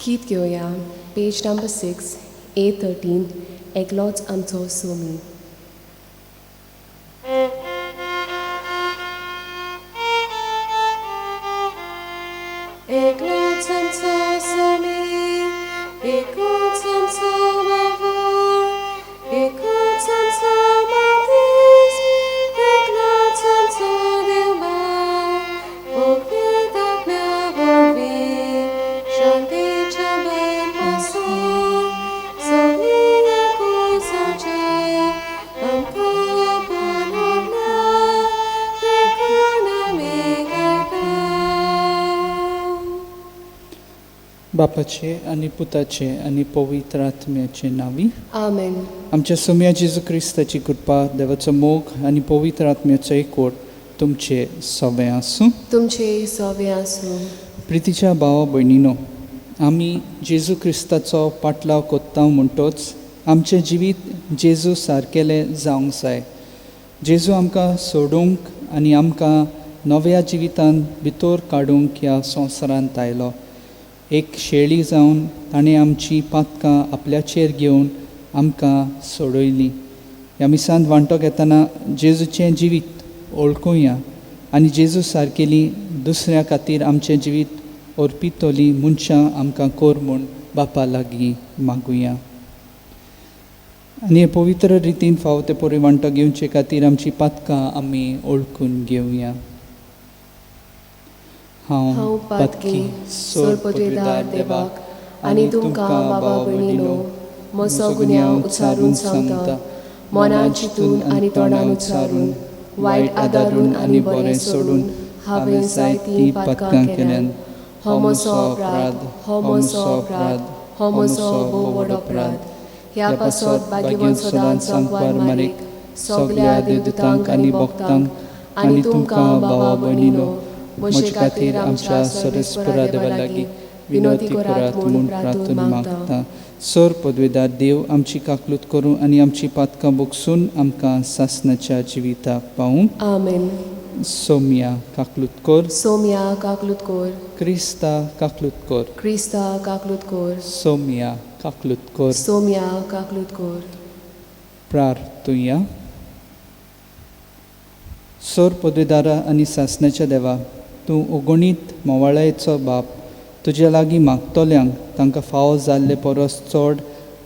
गीत घेवया पेज number 6 A13 एकलोच आमचो सोमी. एकलोच आमचो सोमी, एकूच आमचो वावर, एकूच आमचो बाप्तीस्म, एकलोच आमचो देव बाप, पवित्र आत्म्या वरवीं शांतीच्या बन पासून सगळीं एकूय जावचे, आमकां आपणवला देखून आमी गायता. बापाचे आनी पुताचे आनी पवित्र आत्म्याचे नांवी आमेन. आमच्या सोम्या जेजू क्रिस्ताची कृपा, देवाचो मोग आनी पवित्र आत्म्याचो एकवट तुमचे सवे आसूं. तुमचे सवे आसूं. प्रितीच्या भावा भयणीनो, आमी जेजू क्रिस्ताचो पाटलाव कोत्ता म्हणटोच आमचें जिवीत जेजू सारकेलें जावंक जाय. जेजू आमकां सोडूंक आनी आमकां नव्या जिवितान भितर काडूंक ह्या संवसारांत आयलो. एक शेळी जावन ताणें आमची पातकां आपल्याचेर घेवन आमकां सोडयलीं. ह्या मिसांत वांटो घेतना जेजूचें जिवीत वळखुया आनी जेजू सारकेली दुसऱ्या खातीर आमचें जिवीत अर्पितली मनशां आमकां कर म्हूण बापा लागीं मागुया. आनी हे पवित्र रितीन फावो ते परी वांटो घेवचे खातीर आमची पातकां आमी वळखून घेवया. हांव हांव पातकी पातकी, सोर सोर पदवीदार पदवेदार देवाक देवाक आनी आनी तुमकां तुमकां भावा बाबा भयणीनो भयणीनो म्हजो म्हजो गुन्यांव गुन्यांव उच्चारून उच्चारून सांगता, सांगता, मनान मनान चिंतून चिंतून आनी आनी तोंडान तोंडान उच्चारून उच्चारून, वायट वायट आदारून आदारून आनी आनी बरें बरें सोडून सोडून हांवें हांवें जायतीं जायतीं पातकां पातकां केल्यान. केल्यान. हो हो म्हजो म्हजो अपराध, अपराध, हो हो म्हजो म्हजो अपराध, अपराध, हो हो म्हजो म्हजो भोव भोव व्हड व्हड अपराध. अपराध. ह्या ह्या पासत पासत भाग्यवंत भाग्यवंत सदांच सदांच सांकवार सांकवार मारीक मारीक, सगल्या सगल्या देवदूतांक देवदूतांक आनी आनी भक्तांक भक्तांक आनी आनी तुमकां तुमकां भावा बाबा भयणीनो भयणीनो म्हजे म्हजे खातीर खातीर आमच्या आमच्या सर्वेस्परा सर्वेस्परा देवा देवा लागीं लागीं विनवती विनवती करात करात म्हूण म्हूण प्रार्थून प्रार्थून मागता. मागता. सर पदवेदार देव आमची काकलूत करूं आनी आमची पातकां भोगसून आमकां सासणाच्या जिविताक पावूं. आमेन. सोम्या काकलूत कर. सोम्या काकलूत कोर. क्रिस्ता काकलूत कर. क्रिस्ता काकलूत कोर. सोम्या काकलूत कर. सोम्या काकलूत कोर. प्रार्थुया. सोर पदवेदारा आनी सासणाच्या देवा, तूं अगणीत मोवाळायेचो बाप, तुज्या लागीं मागतल्यांक तांकां फावो जाल्ले परस चड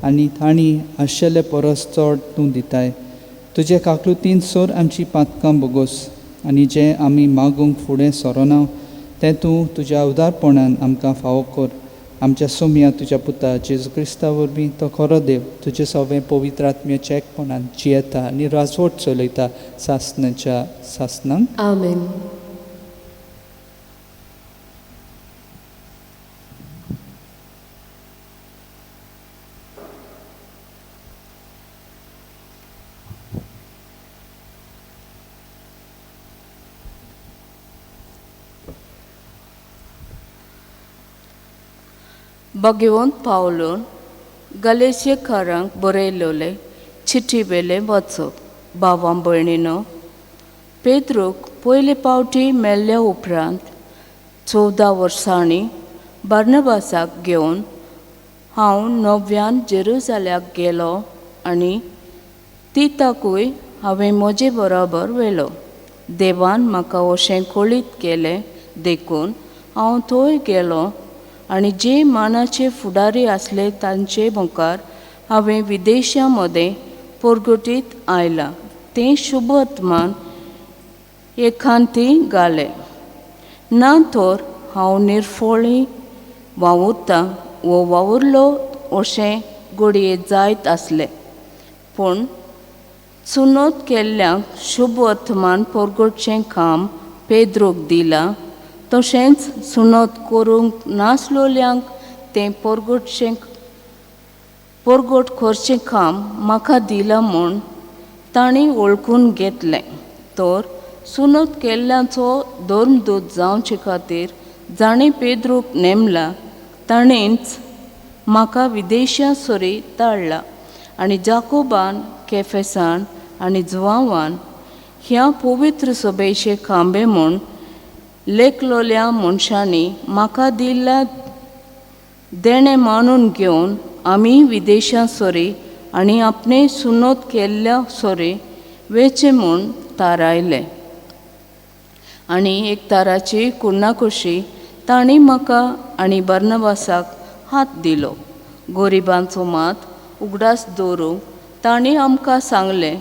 आनी तांणी आशिल्ले परस चड तूं दिताय. तुजे काकलुतीन सोर आमची पातकां बोगोस आनी जें आमी मागूंक फुडें सरोना तें तूं तुज्या उदारपणान आमकां फावो कर. आमच्या सोम्या तुज्या पुता जेजू क्रिस्ता वरवीं, तो खरो देव, तुजें सगळें पवित्र आत्म्याच्या एकपणान जियेता आनी राजवट चलयता सासणाच्या सासणांक. आमेन. भगवंत पावलून गलेशेकारांक बरयलोले चिटी वेलें वचप. भावां भयणीनो, पेद्रूक पयले पावटी मेल्ल्या उपरांत 14 वर्सांनी बार्नबासाक घेवन हांव नव्यान जेरुजाल्याक गेलो आनी तिताकूय हांवें म्हजे बरोबर व्हेलो. देवान म्हाका अशें कळीत केलें देखून हांव थंय गेलो आनी जे मानाचे फुडारी आसले तांचे मुखार हांवें विदेशां मदें परगटीत आयलां तें शुभवर्तमान एकांती घालें. ना तर हांव निर्फळी वावुरतां वो वावुरलो अशें घडये जायत आसलें. पूण सुनत केल्ल्यांक शुभवर्तमान परगटचें काम पेद्रूक दिलां, तशेंच सुनत करूंक नासलोल्यांक तें परगट करचें काम म्हाका दिलां म्हूण तांणी वळखून घेतलें. तर सुनत केल्ल्यांचो धर्मदूत जावचे खातीर जाणें पेद्रूक नेमला ताणेंच म्हाका विदेशां सरी धाडला आनी जाकोबान, केफेसान आनी जुवांवान ह्या पवित्र सभेचे खांबे म्हूण लेखलोल्या मनशांनी म्हाका दिल्ल्या देणें मानून घेवन आमी विदेशां सोरी आनी आपणे सुनोत केल्ल्या सोरी वेचें म्हूण थारायलें. आनी एक ताराची कुर्णाकुशी तांणी म्हाका आनी बर्नबासाक हात दिलो. गोरिबांचो मात उगडास दवरूंक तांणी आमकां सांगलें,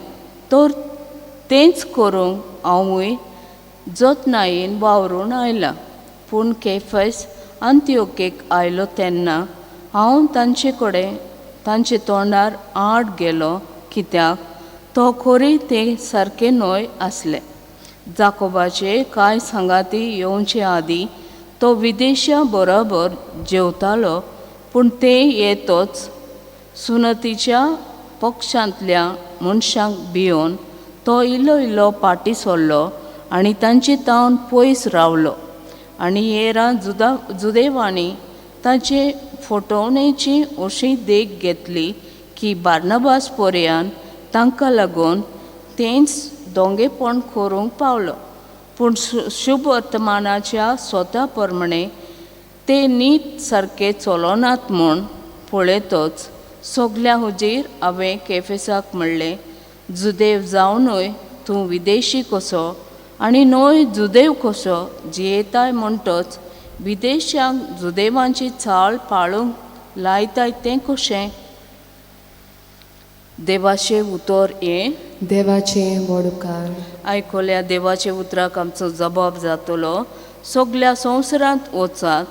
तर तेंच करूंक हांवूय जतनायेन वावरून आयलां. पूण केफस आंत्योकेक आयलो तेन्ना हांव तांचे कडेन तांचे तोंडार आड गेलो, कित्याक तो खरी ते सारके न्हय आसले. जाकोबाचे कांय सांगाती येवचे आदीं तो विदेशा बरोबर जेवतालो, पूण ते येतच सुनतीच्या पक्षांतल्या मनशांक भियोवन तो इल्लो इल्लो पाटी सरलो आनी तांचे तावन पयस रावलो. आनी हेरां जुदेवांनी ताचे फटवणेची अशी देख घेतली की बार्नबास पोरयान तांकां लागून तेंच दोंगेपण करूंक पावलो. पूण शुभ वर्तमानाच्या स्वता प्रमाणे ते नीट सारके चलनात म्हूण पळयतच सगल्या हुजीर हांवें केफेसाक म्हणलें, जुदेव जावनूय तूं विदेशी कसो आनी न्हय जुदेव कसो जियेताय म्हणटच विदेशांक जुदेवांची चाळ पाळूंक लायताय तें कशें? देवाचें उतर हें देवाचें व्हड उपकार. आयकल्या देवाच्या उतराक आमचो जबाब जातलो. सगल्या संवसारांत वचात,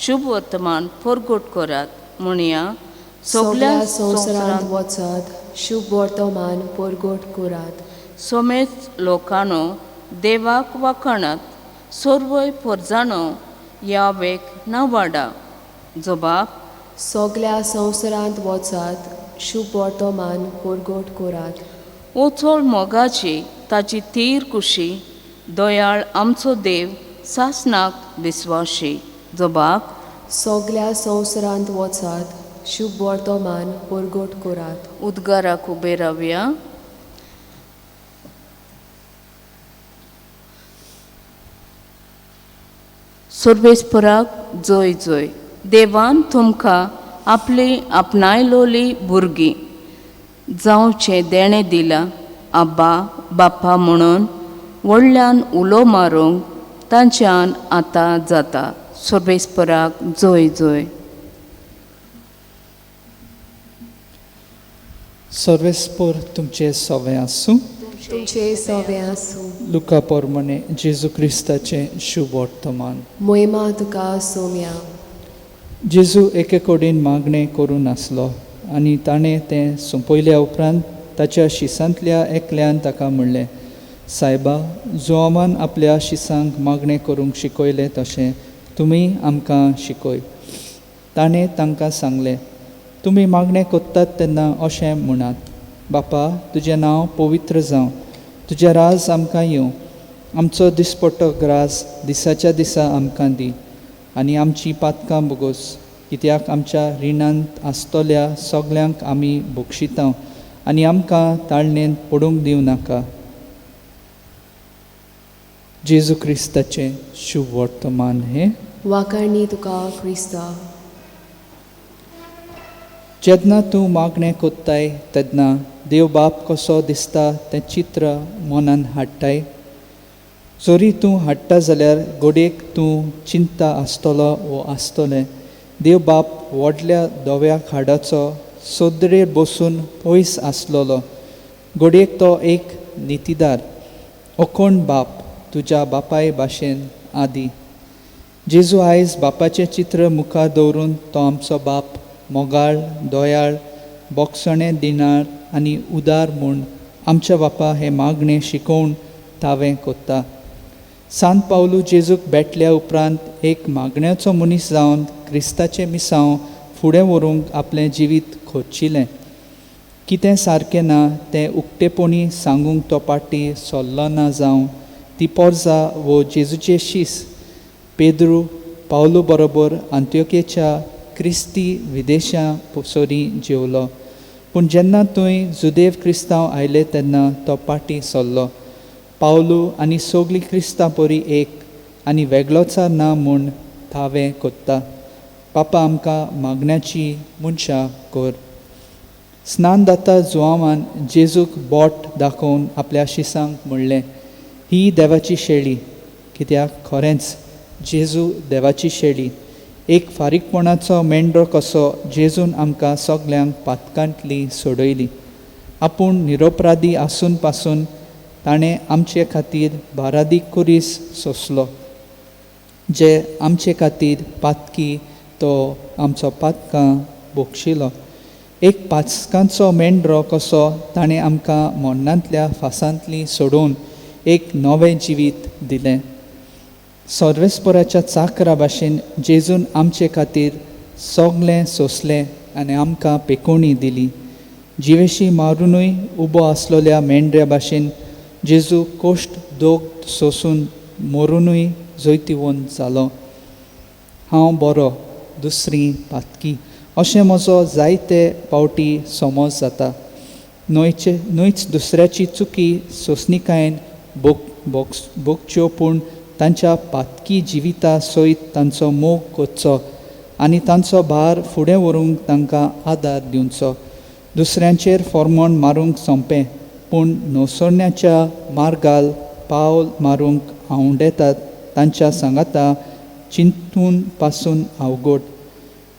शुभ वर्तमान परगट करात म्हणया. सगल्या संवसारांत वचात, शुभ वर्तमान परगट करात. समेत लोकांनो देवाक वाखाणात, सर्वय परजानो ह्या वेग नावाडा. जबाब. सगल्या संवसारांत वचात, शुभ वर्तमान परगट करात. ओचोळ मोगाची ताची तीर कुशी, दयाळ आमचो देव सासनाक विस्वाशी. जबाब. सगल्या संवसारांत वचात, शुभ वर्तमान परगट करात. उद्गाराक उबे रावया. सर्वेस्पराक जय जय. देवान तुमकां आपली आपणायलोली भुरगीं जावचें देणें दिलां. आब्बा बाप्पा म्हणून व्हडल्यान उलो मारूंक तांच्यान आतां जाता. सर्वेस्पराक जय जय. सर्वेस्पर तुमचे सवे आसूं. तुमचे सवे आसूं. लुका पोरमणे जेजू क्रिस्ताचें शुभ वर्तमान. मोहिमा तुका सोम्या. जेजू एके कडेन मागणें करून आसलो आनी ताणें तें सोंपयल्या उपरांत ताच्या शिसांतल्या एकल्यान ताका म्हणलें, सायबा, जुवामान आपल्या शिसांक मागणें करूंक शिकयलें तशें तुमी आमकां शिकय. ताणें तांकां सांगलें, तुमी मागणें करतात तेन्ना अशें म्हणात, बापा, तुजें नांव पवित्र जावं, तुजें राज आमकां येवं, आमचो दिसपट्टो ग्रास दिसाच्या दिसा आमकां दी आनी आमची पातकां बोगोस, कित्याक आमच्या रिणांत आसतल्या सगल्यांक आमी बक्षिता आनी आमकां ताळणेंत पडूंक दिवं नाका. जेजू क्रिस्ताचें शुभ वर्तमान हें. वाखाणी तुका क्रिस्ता. जेन्ना तूं मागणें कोत्ताय तेन्ना देव बाप कसो दिसता तें चित्र मनान हाडटाय. जरी तूं हाडटा जाल्यार गोडयेक तूं चिंता आसतलो वो आसतलें देव बाप व्हडल्या धव्या खाडाचो सोदरेर बसून पयस आसलेलो. घडयेक तो एक नितीदार ओकोण बाप तुज्या बापाय भाशेन आदी. जेजू आयज बापाचें चित्र मुखार दवरून तो आमचो बाप मोगाळ, दयाळ, बोगसणें दिणार आनी उदार म्हूण आमच्या बापा हें मागणें शिकोवन तावें कोत्ता. सांत पावलू जेजूक भेटल्या उपरांत एक मागण्याचो मनीस जावन क्रिस्ताचें मिसांव फुडें व्हरूंक आपलें जिवीत खोचिलें. कितें सारकें ना तें उक्तेपणी सांगूंक तो पाटी सरलो ना जावं ती पोरजा वो जेजूचे शीस पेद्रू पावलू बरोबर आंत्योकेच्या क्रिस्ती विदेशां सरी जेवलो. पूण जेन्ना थंय जुदेव क्रिस्तांव आयले तेन्ना तो पाटी सरलो. पावलू आनी सगळीं क्रिस्तां परी एक आनी वेगळोचा ना म्हूण थावें कोत्ता. पापा आमकां मागण्याची मनशां कर. स्नानदाता जुवांवान जेजूक बोट दाखोवन आपल्या शिसांक म्हणलें, ही देवाची शेळी. कित्याक खरेंच जेजू देवाची शेळी. एक फारीकपणाचो मेंढरो कसो जेजून आमकां सगल्यांक पातकांतली सोडयली. आपूण निरोपराधी आसून पासून ताणें आमचे खातीर बारादी कुरीस सोंसलो, जे आमचे खातीर पातकी तो आमचो पातकां बोगशिलो. एक पाचकांचो मेंढरो कसो ताणें आमकां मरणांतल्या फासांतली सोडोवन एक नवें जिवीत दिलें. सर्वेस्पराच्या चाकरा भाशेन जेजून आमचे खातीर सगलें सोंसलें आनी आमकां पेकोवणी दिली. जिवेशी मारुनूय उबो आसलेल्या मेंढऱ्या भाशेन जेजू कोश्ट दोग सोंसून मरुनूय जैतिवंत जालो. हांव बरो, दुसरी पातकी अशें म्हजो जायते पावटी समज जाता. न्हयच दुसऱ्याची चुकी सोंसणिकायेन भोगच्यो, पूण तांच्या पातकी जिविता सयत तांचो मोग करचो आनी तांचो भार फुडें व्हरूंक तांकां आदार दिवचो. दुसऱ्यांचेर फॉर्मोण मारूंक सोंपें, पूण नवसरण्याच्या मार्गाल पावल मारूंक आंवडेतात तांच्या सांगाता चिंतून पासून अवघड.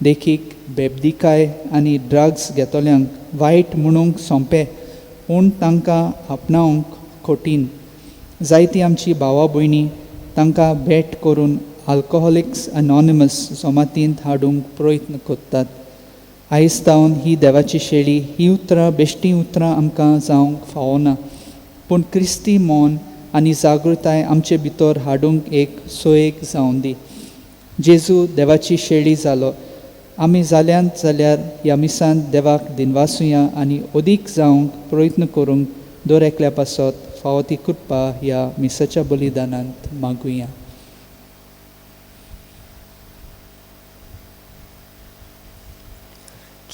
देखीक बेबदिकाय आनी ड्रग्स घेतल्यांक वायट म्हणूंक सोंपें, पूण तांकां आपणावंक कठीण. जायती आमची भावा भयणी तांकां भेट करून आल्कोहोलिक्स अनॉनिमस जमातींत हाडूंक प्रयत्न करतात. आयज जावन ही देवाची शेळी ही उतरां बेश्टी उतरां आमकां जावंक फावना, पूण क्रिस्ती मन आनी जागृताय आमचे भितर हाडूंक एक सोयेक जावन दी. जेजू देवाची शेळी जालो. आमी जाल्यांत जाल्यार ह्या मिसांत देवाक दिनवासुया आनी अदीक जावंक प्रयत्न करूंक दर एकल्या पासत फावो ती कृपा ह्या मिसाच्या बलिदानांत मागुया.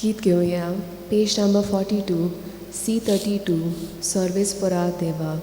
गीत घेवया पेज नंबर 42 C32 सर्वेस्परा देवा.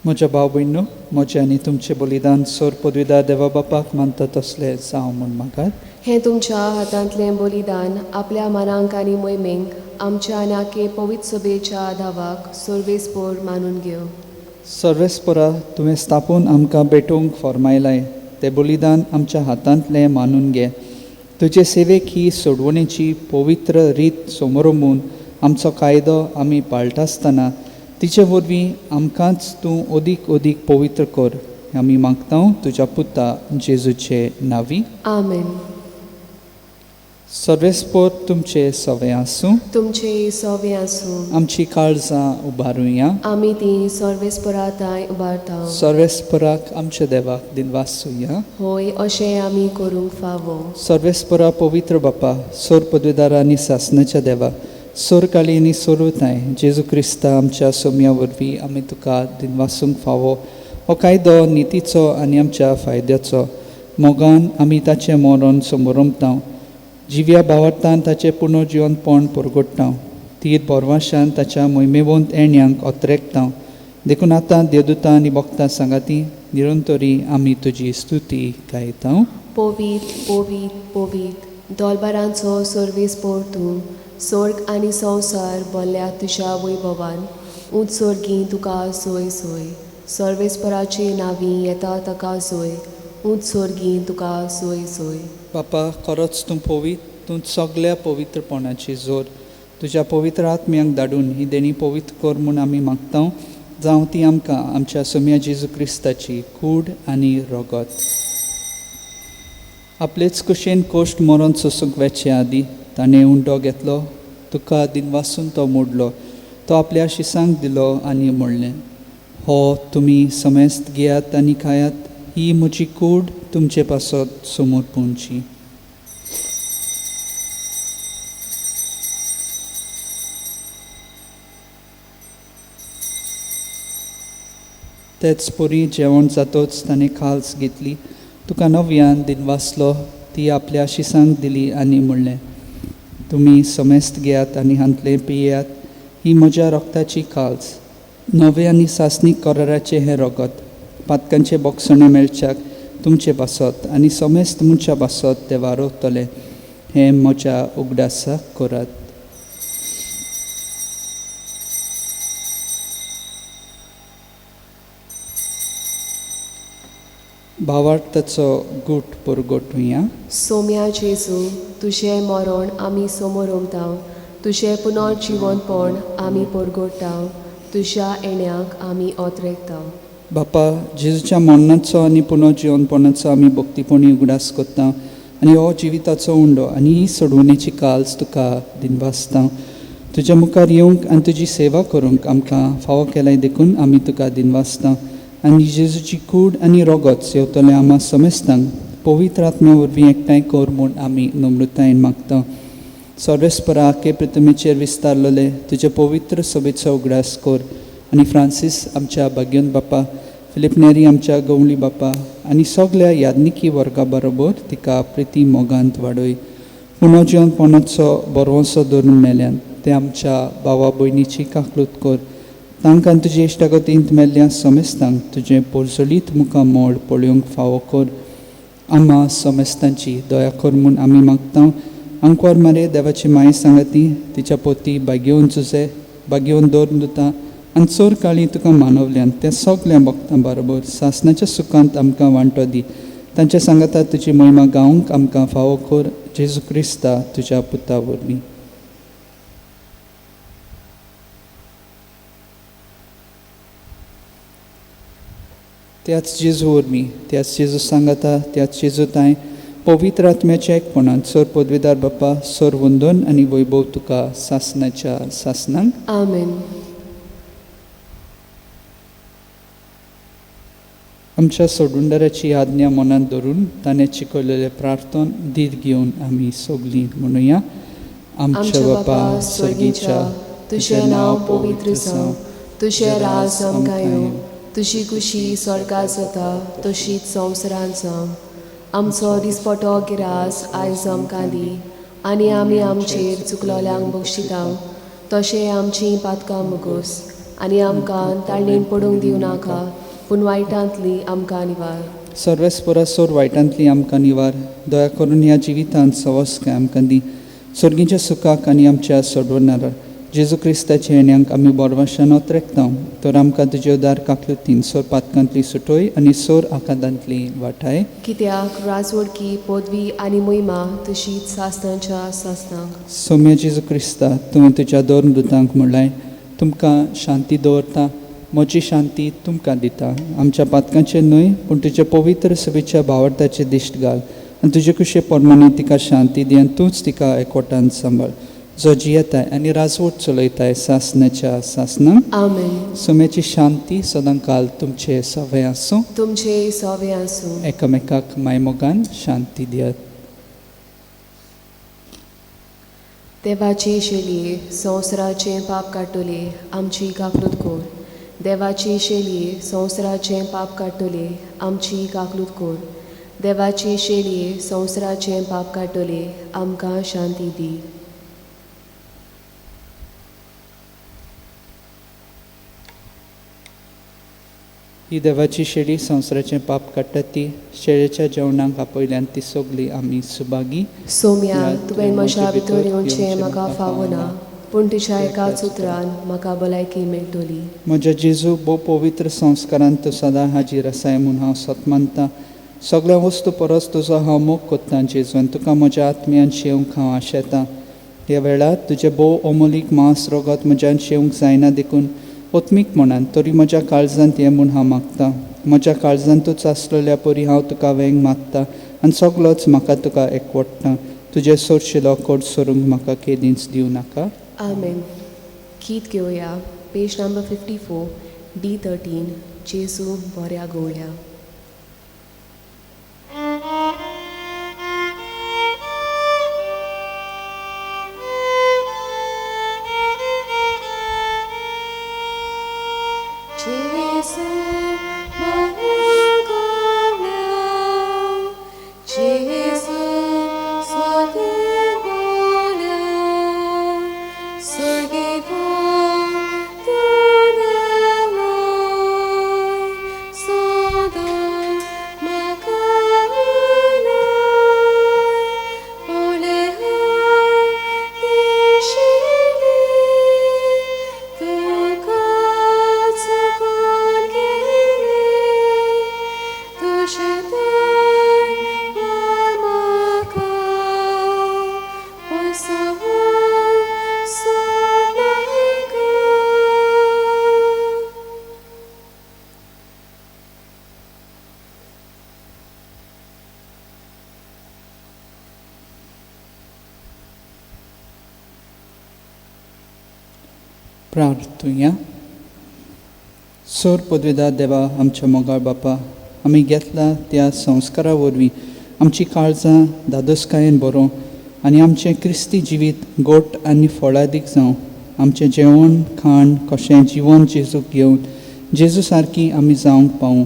म्हज्या भाव भयणींनो, म्हजें आनी तुमचें बलिदान सोर पदवीदार देवा बापाक मानता तसलें जावं म्हूण मागात. हें तुमच्या हातांतलें बलिदान आपल्या मनांक आनी मोहिमेक आमच्या आनी आखे पवित्र सभेच्या धावाक सर्वेस्पोर मानून घेव. सर्वेस्पोरा तुवें स्थापून आमकां भेटोवंक फॉर्मायलाय तें बलिदान आमच्या हातांतलें मानून घे. तुजे सेवेक ही सोडवणेची पवित्र रीत समोरमून आमचो कायदो आमी पाळटा आसतना तिचे वरवीं आमकांच तूं अदीक अदीक पवित्र कर. आमी मागता तुज्या पुता जेजूचे नांवी. आमेन. सर्वेस्पोर तुमचे सवे आसूं. तुमचे सवे आसूं. आमची काळजां उबारुया. आमी ती सर्वेस्पोरा तांय उबारता. सर्वेस्पोराक आमच्या देवाक दिनवासुया. होय, अशें आमी करूंक फावो. सर्वेस्पोरा पवित्र बापा, सोर पदवीदारा आनी सासनाच्या देवा, सोरकाळी आनी सोरवताय जेजू क्रिस्ता आमच्या सोम्या वरवीं आमी तुका दिनवासूंक फावो. हो कायदो नितीचो आनी आमच्या फायद्याचो. मोगान आमी ताचें मरण समोरमता, जिव्या भावार्थान ताचें पुनर्जिवनपण परगट्टा, तीर बोरवाशान ताच्या मोहिमेवंत येण्यांक अत्रेकता. देखून आतां देवदूतां आनी भक्तां सांगाती निरंतरी आमी तुजी स्तुती गायता. पवीत पवीत पवीत दोलबारांचो सर्वेस्पोर तूं, स्वर्ग आनी संवसार भरल्या तुज्या वैभवान. उंच स्वर्गी तुका सोय सोय, सर्वेस्पराचे नांवी येता ताका सोय, ऊंच सोर्गी तुका सोय सोय. बापा खरोच तूं पवित्र, तूं सगल्या पवित्रपणाची जोर. तुज्या पवित्र आत्म्यांक धाडून ही देणी पवित्र कर म्हूण आमी मागता, जावं ती आमकां आमच्या सोम्या जेजू क्रिस्ताची कूड आनी रगत. आपलेच कुशेन कोश्ट मरोन सोसूंक वेचे आदी ताणें उंडो घेतलो, तुका दिनवासून तो मोडलो, तो आपल्या शिसांक दिलो आनी म्हणलें, हो तुमी समेस्त घेयात आनी खायात, ही म्हजी कूड तुमचे पासत समोर पोवची. तेच परी जेवण जातोच ताणें खाल्स घेतली, तुका नव्यान दिनवासलो, ती आपल्या शिसांक दिली आनी म्हणलें, तुमी समेस्त घेयात आनी हांतलें पियात, ही म्हज्या रक्ताची खाल्स, नवे आनी सासणीक कराराचें हें रगत, पातकांचें बोगसणें मेळच्याक तुमचे पासत आनी समेस्त मनशा पासत तें वारवतलें, हें म्हज्या उगडासाक करात. भावार्थाचो गूट परगटुया. सोम्या जेजू, तुजें मरण आमी समोर उमता, तुजें पुनर्जिवनपण आमी परगोडटा, तुज्या येण्याक आमी ओतरेकता. बापा, जेजूच्या मरणाचो आनी पुनर्जिवनपणाचो आमी भक्तीपणी उगडास करता आनी हो जिविताचो उंडो आनी ही सोडवणेची काल्स तुका दिनवासता. तुज्या मुखार येवंक आनी तुजी सेवा करूंक आमकां फावो केलाय देखून आमी तुका दिनवासता. आनी जेजूची कूड आनी रगत सेवतले आमा समेस्तांक पवित्र आत्म्या वरवीं एकठांय कर म्हूण आमी नम्रतायेन मागता. सर्वेस्परा आखे प्रतिमेचेर विस्तारलेले तुजे पवित्र सभेचो उगडास कर आनी फ्रांसीस आमच्या भाग्योन बापा, फिलीप नेरी आमच्या गवळी बापा आनी सगल्या यादनिकी वर्गा बरोबर तिका प्रिती मोगांत वाडय. पुनर्जिवनपणाचो बरवंसो धरून मेल्यान ते आमच्या भावा भयणीची काकलूत कर, तांकां तुजे इश्टागतींत मेल्ल्या समेस्तांक तुजें पोरजोलीत मुखामळ पळोवंक फावो कर. आमा समेस्तांची दया कर म्हूण आमी मागता. आंकवार मारे देवाची माये सांगाती तिच्या पोती बागेवन जुजे बागेवन दवर दिता आनी चोर काळी तुका मानवल्यान त्या सगल्या भक्तां बरोबर सासणाच्या सुखांत आमकां वांटो दी. तांच्या सांगाता तुजी महिमा गावंक आमकां फावो कर, जेजू क्रिस्ता तुज्या पुता वरवीं. त्याच जेजू वरवीं, त्याच जेजू सांगाता, त्याच जेजू तांय पवित्र आत्म्याच्या एकपणान सर पदवीदार बापा, सर वंदन आनी वैभव तुका सासणाच्या सासणांक. आमेन. आमच्या सोडुंडाराची आज्ञा मनांत धरून ताणें शिकयलेलें प्रार्थन धीर घेवन आमी सगलीं म्हणुया. आमच्या बापा स्वर्गीच्या, तुजें नांव पवित्र जावं, तुजें राज आमकां येवं, तुजी कुशी स्वर्गार जाता तशीच संवसारांत जावं. आमचो दिसपटो गिरास आयज आमकां दी आनी आमी आमचेर चुकलोल्यांक बक्षिता तशें आमचीं पातकां मुगोस आनी आमकां ताळणेन पडूंक दिवं नाका, पूण वायटांतली आमकां निवार. सर्वेस्परा सोर वायटांतली आमकां निवार. दया करून ह्या जिवितांत सवस्काय आमकां दी, सर्गीच्या सुखाक आनी आमच्या सोडवणारा जेजू क्रिस्ताच्या येण्याक आमी बोरवाशान ओतरेकता. तर आमकां तुजे उदार काकलुतीन सोर पातकांतली सुटोय आनी सोर आकांतांतली वाटाय. कित्याक राजवडकी पदवी आनी महिमा तशीच सासणाच्या सासणाक. सोम्या जेजू क्रिस्ता, तुवें तुज्या दोन दुतांक म्हणलाय, तुमकां शांती दवरता, म्हजी शांती तुमकां दिता. आमच्या पातकांचेर न्हय पूण तुज्या पवित्र सभेच्या भावार्थाचे दिश्ट घाल आनी तुजे कुशे प्रमाणे तिका शांती दी आनी तूंच तिका एकवटान सांबाळ, जो जियेताय आनी राजवट चलयताय सासणाच्या सासणाक. आमेन. सोम्याची शांती सदांकाल तुमचे सवे आसूं. तुमचे सवे आसूं. एकामेकाक मायमोगान शांती दियात. देवाची शेलये संवसाराचें पाप काडटले आमची काकलूत कोर. देवाची शेलये संवसाराचें पाप काडटले आमची काकलूत कोर. देवाची शेलये संवसाराचें पाप काडटले आमकां शांती दी. ही देवाची शेळी संवसाराचें पाप काडटा ती शेळेच्या जेवणाक आपयल्यान ती सगली आमी सुभागी. सोम्या, तुवें म्हज्या भितर येवचें म्हाका फावना, पूण तुज्या एकाच उतरान म्हाका भलायकी मेळटली. म्हज्या जेजू, भोव पवित्र संस्कारान तूं सदां हाजीर आसाय म्हूण हांव सत मानता. सगळ्या वस्तू परस तुजो हांव मोग कोत्तां जेजू आनी तुका म्हज्या आत्म्यान शेवंक हांव आशेतां. ह्या वेळार तुजें भोव अमोलीक मांस रगत म्हज्यान शेवंक जायना देखून ओत्मीक म्हणान तरी म्हज्या काळजांत हें म्हूण हांव मागतां. म्हज्या काळजांतूच आसलेल्या परी हांव तुका वेंग मागता आनी सगलोच म्हाका तुका एकवटता. तुजें सोरशिलो कोट सोरूंक म्हाका केदींच दिवं नाका. आमेन. गीत घेवया पेज नंबर 54 D13 जेजू बऱ्या गोवळ्या. प्रार्थुया. सोर पदवेदार देवा आमच्या मोगाळ बापा, आमी घेतला त्या संस्कारा वरवीं आमची काळजां धादोसकायेन बरोवं आनी आमचें क्रिस्ती जिवीत गोट आनी फळादीक जावं. आमचें जेवण खाण कशें जिवन जेजूक घेवन जेजू सारकी आमी जावंक पावूं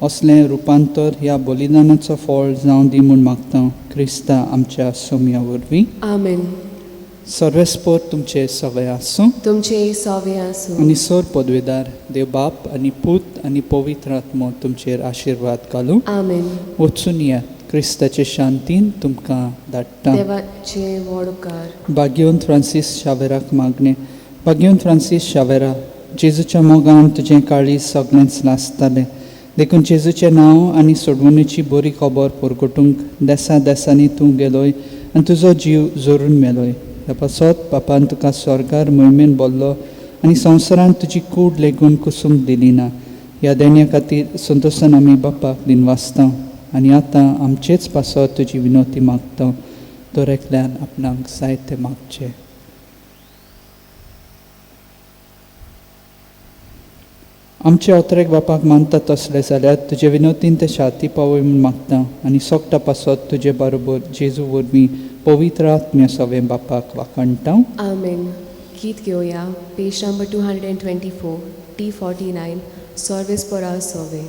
असलें रुपांतर ह्या बलिदानाचो फळ जावं दी म्हूण मागता क्रिस्ता आमच्या सोम्या वरवीं. आमेन. सर्वेस्पोर तुमचे सगळे आसूं. तुमचे सवे आसूं. आनी सोर पदवेदार देव बाप आनी पूत आनी पवित्र आत्मो तुमचेर आशिर्वाद घालूं. आमेन. वचून येयात क्रिस्ताचे शांतीन तुमकां धाडटा. देवाचे व्हड उपकार. भाग्यवंत फ्रांसीस शावेराक मागणें. भाग्यवंत फ्रांसीस शावेरा, जेजूच्या मोगान तुजें काळीज सगळेंच लासतालें देखून जेजूचें नांव आनी सोडवणेची बरी खबर परगटूंक देसा देसांनी तूं गेलोय आनी तुजो जीव जोरून मेलोय. ह्या पासत बापान तुका स्वर्गार मोहिमेन बोल्लो आनी संवसारांत तुजी कूड लेगून कुसूंक दिली ना. ह्या देण्या खातीर संतोशान आमी बापाक दिनवासता आनी आतां आमचेच पासत तुजी विनवती मागता. दर एकल्यान आपणाक जाय तें मागचें. आमचे अत्रेक बापाक मानता तसले जाल्यार तुजे विनवतीन ते शांती पावय म्हूण मागता आनी सोगटा पासत तुजे बरोबर जेजू वरवीं पवित्र आत्म्या सगळें बापाक वाखाणटा. आमेन. गीत घेवया पेज नंबर 224 D49 सर्वेस्पोरा सोवे.